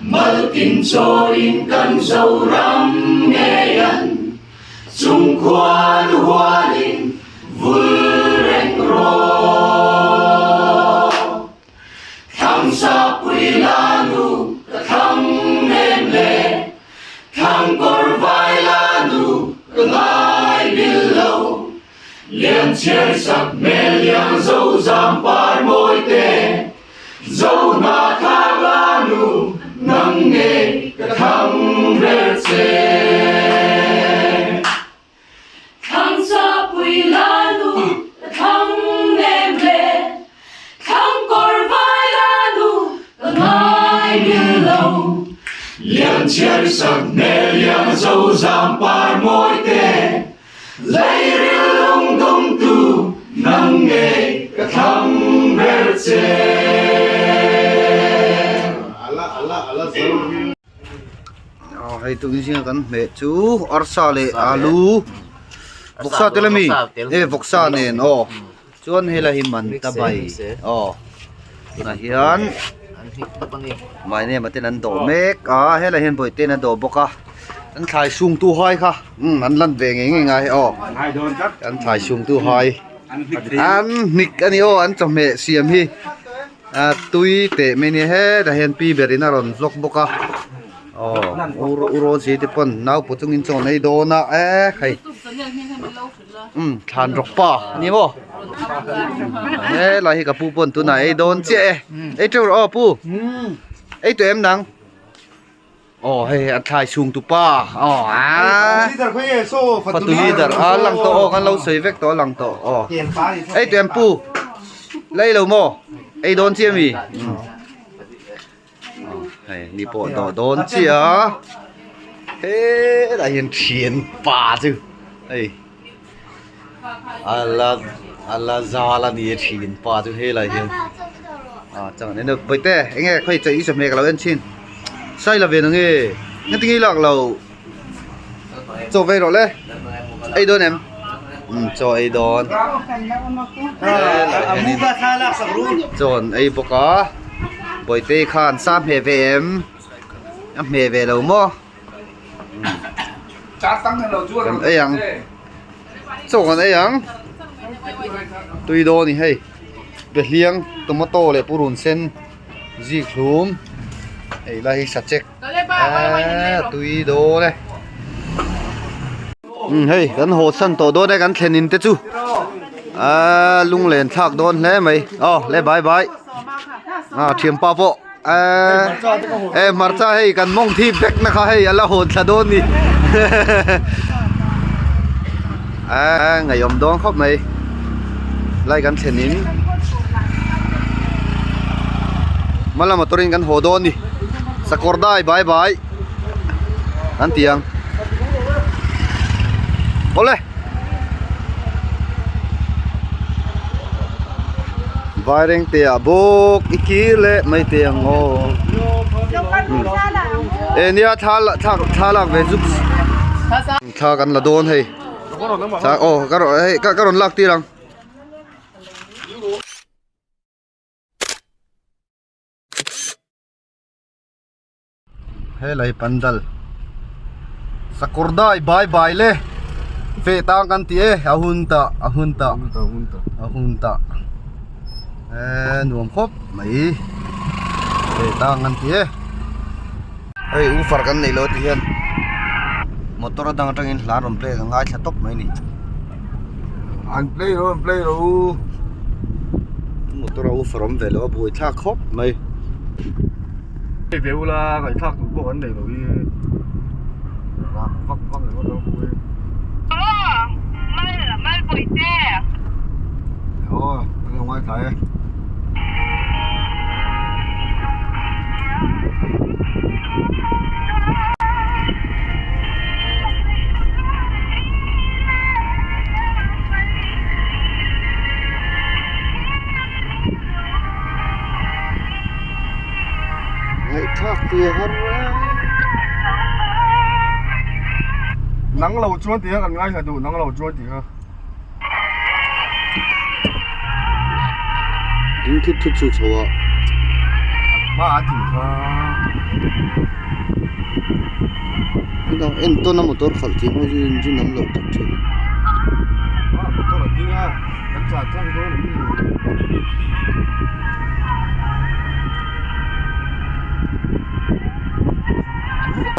Maltin chawiin kan Zoram ngei an chung khuan hualin vul reng rawh. Thlang sa pui la nu ka thlang nem le, thlang kawr vai la nu ka ngai bil lo. Lian chhiar sak hmel liang zo zam par mawi te, Zo hna thlak la nu nang nge ka thlang ber che. Thlang sa pui la nu ka thlang nem le, thlang kawr vai la nu ka ngai bil lo. Lian chhiar sak hmel liang zo zam par mawi te, Leiril lungdumtu nang ngei ka thlang ber che. Hei tukin zinga kan hmeh chu arsa leh alu vawksa tel ami e vawksa nen aw chuan helai hi manta bai aw tunah hian my name a ten an dawh mek a helai hian bawihte in a dawh bawk a an thlai sung tu hai kha umm an lan ve ngei ngei ngai aw an thlai sung tu hai an hnik a ni aw an chawhmeh siam hi a tui teh mai nia hetah hian pi ber in a rawn vlog bawk a aw u Rosie te pawn naupawh chungin chaw an ei dawn a e hei. Umm thlan rawk pa a ni maw helai hi ka pu pawn tunah ei dawn chiah e ei teuh rawh aw pu ei tawh em nang aw hei a thlai chhung tu pa aw aaa fatu leader a lang tawh aw kan lo sawi vek tawh a lang tawh aw ei tawh em pu la ei lo maw ei dawn chiah ami Hei ni pawh dawh dawn chiah a helaiah hian thian pa chu hei a la a la zal a ni a thian pa chu helaiah hian ah chuan eng bawihte eng nge khawi chaih i chawhmeh ka lo en thin sai la ve na nge engtin nge i lak loh chaw vei rawh le ei dawn em umm chaw ei dawn helaiah hianin chaw an ei bawk a bawihte khan sa hmeh ve em a hmeh ve lo maw kan ei ang chaw kan ei ang tui dawn a ni hei behliang tomato leh purun sen zik hlum hei lai hi sachek. Eee tui dawn e umm hei kan haw chhan tawh dawn e kan thlen in te chu aaa lunglen thlak dawn hle mai aw le bye bye ah thianpa pawh eee eh hmarcha hei kan mawng thip vek na kha hei a la hawn thla dawn ni eee ngaihawm dawn khawp mai lai kan thlen in hma lam motor in kan haw dawn a ni sakawr dai bai bai an ti ang awle vairengte ah bawk i kir leh mai te ang aw e nia thla thla lak ve zup thla kan la dawn hei thla aw ka rawn hei ka rawn lak tir ang. Helai pandal sakawr dai bai bai le feh tang kan ti e a hun ta a hun ta a hun ta eee nuam khawp mai feh tang kan ti e hei u far kan neih loh ti hian motor atang atangin hla rawn play ka ngaithla tawp mai a ni. An play ro an play ro motor a ufar awm ve lo a buai thlak khawp mai hei ve ula ngaihthlak tur pawh kan nei lo hi rak vak vak ringawt lo pawh hi aw kan lo ngaithla e. Ngaihthlak tui a har reng. Nang lo chuan tih kha kan ngaithla duh nang lo chuan tih kha. Ding thut thut chu chho a. Hma a tih kha. Hetiang en tawn a motor khalh tih pawh chu engine awm loh tak thin.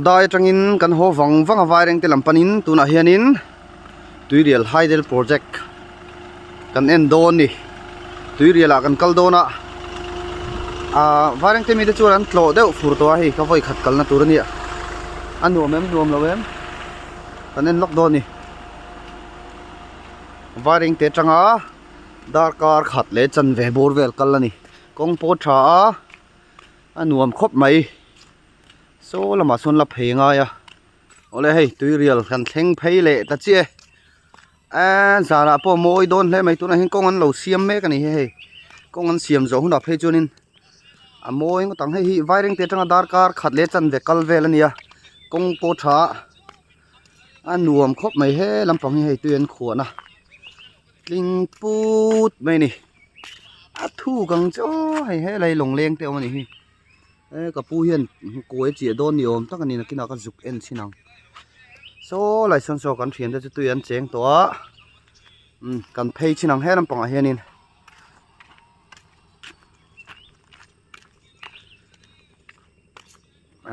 Dai atangin kan haw vang vang a vaireng te lam panin tunah hianin Tuirial Hydel Project kan en dawn ni Tuirial ah kan kal dawn a ah vaireng te mite chuan an tlawh deuh fur tawh a hei ka vawi khat kalna tur a nia a nuam em nuam lo em kan en lawk dawn ni vaireng te atanga darkar khat leh chanve bawr vel kal a ni kawng pawh tha a a nuam khawp mai saw lamah sawn la phei ngai a. Awle hei tuirial kan thleng phei leh ta chiah e eee zanah pawh mawi dawn hle mai tunah hian kawng an lo siam mek a ni hi hei kawng an siam zawh hunah phei chuanin a mawi ngawt ang hei hi vairengte atanga darkar khat leh chanve kal vel a nia kawng pawh tha a nuam khawp mai he lampang hi hei tui an khuahna tling put mai a ni a thuk ang chu hei helai lawngleng te a awm a nih hi. E ka pu hian kuai chiah dawn ni awm tak a ni nakinah ka zuk en chhin ang saw lai sawn saw kan thian te chu tui an cheng tawh a umm kan phei chhin ang he lampangah hianin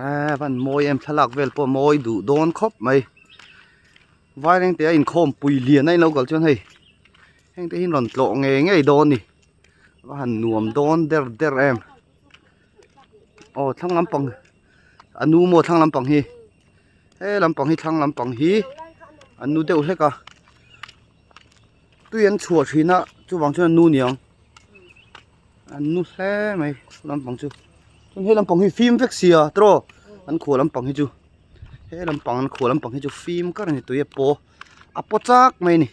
eee van mawi em thlalak vel pawh mawi duh dawn khawp mai vairengte a inkhawm pui lian a inlo kal chuan hei heng te hi an rawn tlawh ngei ngei dawn a ni. A han nuam dawn der der em aw thlang lampang a nu maw thlang lampang hi he lampang hi thlang lampang hi an nu deuh hlek a tui an chhuah thin a chuvang chuan an nu niang an nu hle mai lampang chu chuan he lampang hi fim vek sia tiraw an khuah lampang hi chu he lampang an khuah lampang hi chu fim kar a ni tui a paw a paw chak mai a ni.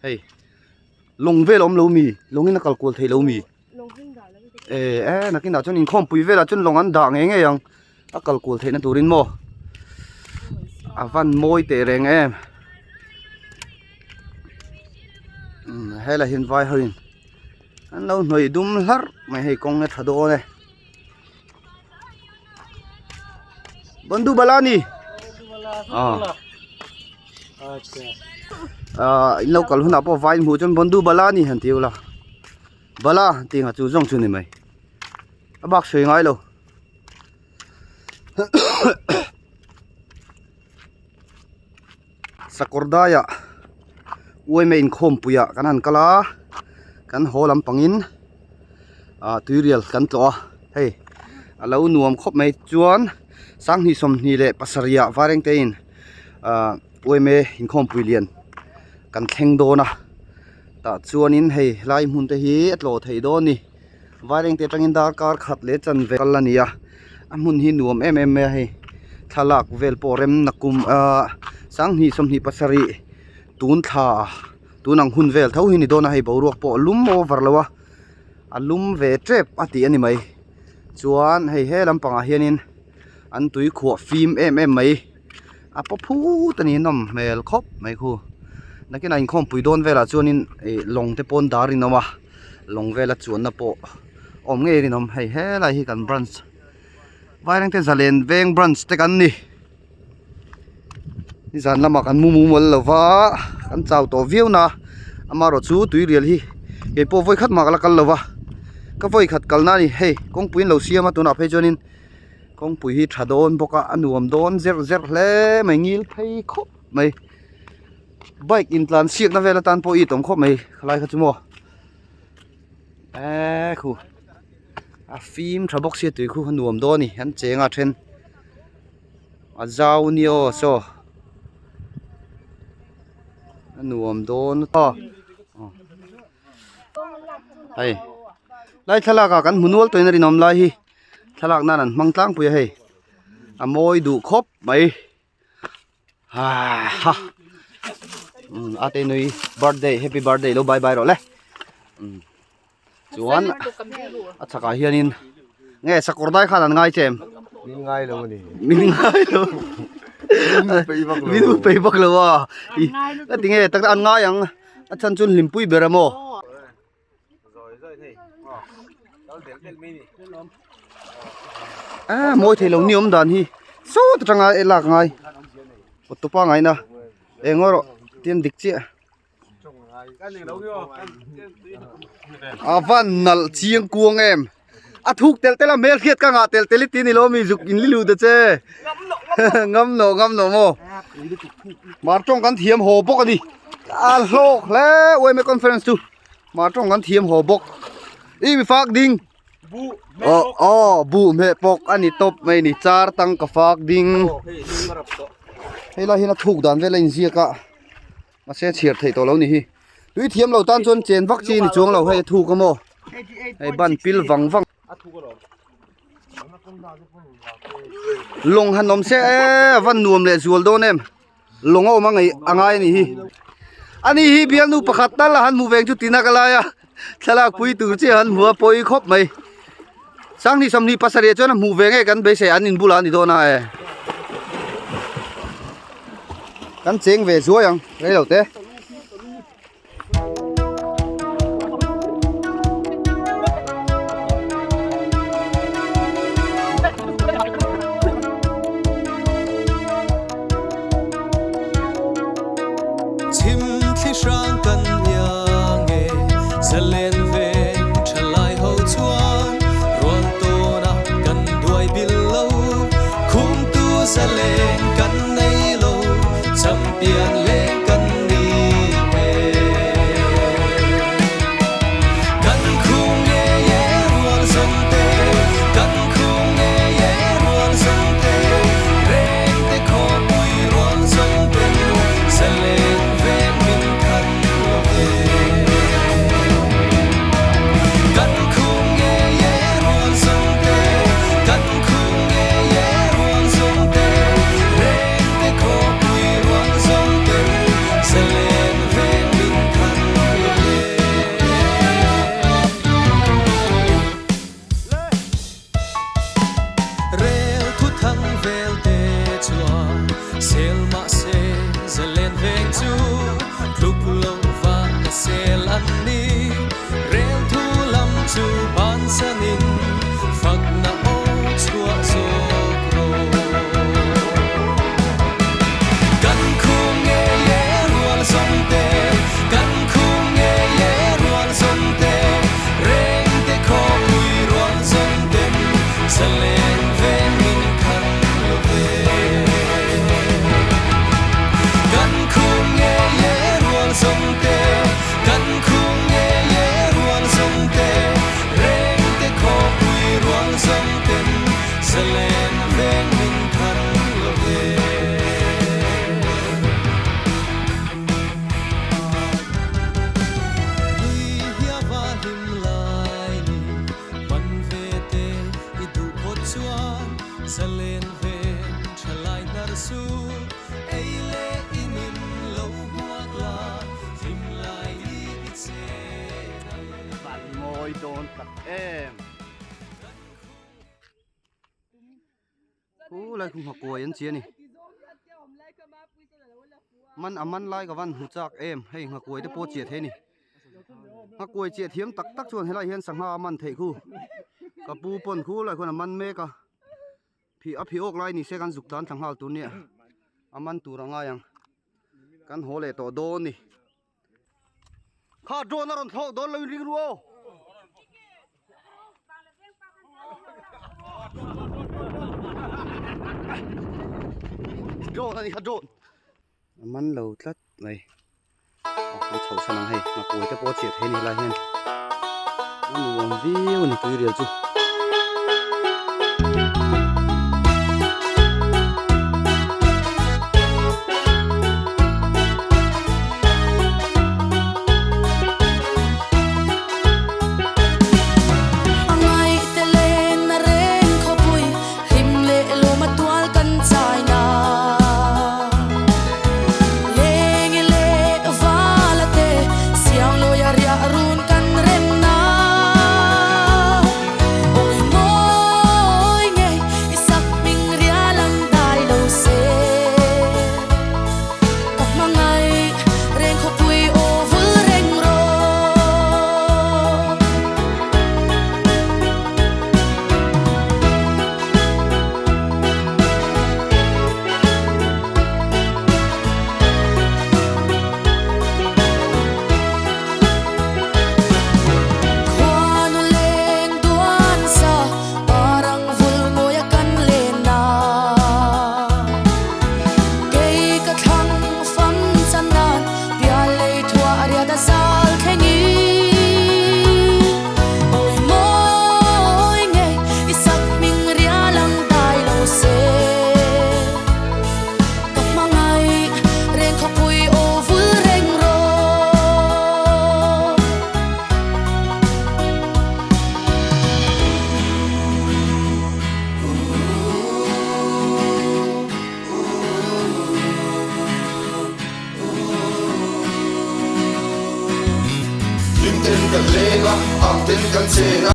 Hei lawng vel a awm lo mi lawng in a kal kual thei lo mi e e nakinah chuan inkhawmpui velah chuan lawng an dah ngei ngei ang a kal kual theihna turin maw a van mawi teh reng em helai hian vai ho in an lo hnawih dum hlarh mai hei kawng a tha dawn e. Bandhu Balani ah in lo kal hunah pawh vai in hmuh chuan Bandhu Balani han ti ula Bala tih ang chu zawng chu ni mai a bak sawi ngai lo sakawr daiah uaime inkhawmpuiah kan han kal a kan haw lampangin ah tuirial kan tlawh a hei a lo nuam khawp mai chuan sanghnih sawmhnih leh pasarih ah varengte in ah uaime inkhawmpui lian kan thleng dawn a tah chuanin hei helai hmun te hi a tlawh theih dawn a ni varengte atangin darkar khat leh chanve kal a ni a a hmun hi nuam em em mai a hei thlalak vel pawh rem na kum ah sanghnih sawmhnih pasarih tun thla tun ang hun vel tho hi ni dawn a hei boruak pawh a lum over lo a a lum ve tep a tih a ni mai chuan hei he lampangah hianin an tui khuah fim em em mai a paw phut a ni nawm hmel khawp mai khu nakinah inkhawmpui dawn velah chuanin ih lawng te pawn dar in awm a lawng vela chuanna pawh awm ngei rinawm hei helai hi kan branch vairengte zalen veng branch te kan ni nizan lamah kan mu mumal lo va kan chau tawh viau na amaherawh chu tuirial hi kei pawh vawi khat mah ka la kal lo va ka vawi khat kalna a ni hei kawngpui an lo siam a tunah phei chuanin kawngpui hi tha dawn bawk a a nuam dawn zerh zerh hle mai ngil phei khawp mai bike intlan siakna vel atan pawh i tawm khawp mai khalai kha chu maw. Eee khu a fim tha bawk sia tui khu a nuam dawn a ni an cheng a then a zau nia aw saw a nuam dawn aw hei lai thlalak ah kan hmu nual tawhin a rinawm lai hi thlalak nan an hmang tlangpui a hei a mawi duh khawp mai. Ha ate nui birthday happy birthday lo bye bye rawh le chuan a chhakah hianin nge sakawr dai khan an ngai che em min ngai lo ani min ngai lo min u pei vak lo a ka ti nge tak an ngai ang a chhan chu hlimpui ber a maw. A mawi thei lo ni awm dan hi sawt atanga e lak ngai kawt tupa ngaina eng erawh tian dik chiah a van nalh chiang kuang em a thuk tel tel a hmel hriat ka ngah tel tel i ti ni lo mi zuk in li luh ta che ngam lo ngam lo maw mar tawng kan thiam haw bawk a ni a hlawk hle uaime conference chu mar tawng kan thiam haw bawk i mi fak ding aw aw buh hmeh pawk a ni tawp mai ni char tang ka fak ding hei lai hian a thuk dan vel a inziak a mahse chhiar theih tawh lo ni hi tui thiam lo tan chuan chen vak chi ni chuang lo hei a thuk a maw hei ban pil vang vang lawng han awm se e van nuam leh zual dawn em lawng a awm a ngaih a ngai a nih hi ani hi bialnu pakhat tal a han hmuh veng chu tina ka lai a thlalak pui tur chiah han hmu a pawi khawp mai sanghnih sawmhnih pasarih ah chuan a hmuh ve ngei kan beisei an in bulah a ni dawn a e kan cheng ve zuai ang rei lo te. Mawi dawn tak em. Khu lai khu nghakuai an chi a ni. Man a man lai ka van hmu chak em hei nghakuai te pawh chiah thei a ni. Nghakuai chiah thiam tak tak chuan helai hian sangha a man theih khu. Ka pu pawn khu lai khuan a man mek a. Phih a phih awk lai ni se kan zuk tlan thla nghal tur nia. A man tur a ngai ang. Kan haw leh tawh dawn ni. Kha drone a rawn thlawk dawn lo in ring ru aw. Drone a ni kha drone. A man lo tlat mai. An chho san ang hei nghakuai te pawh a chiah thei a ni helai hian. A nuam viau a ni tuirial chu. Ang ten kan leng a, ang ten kan chen a.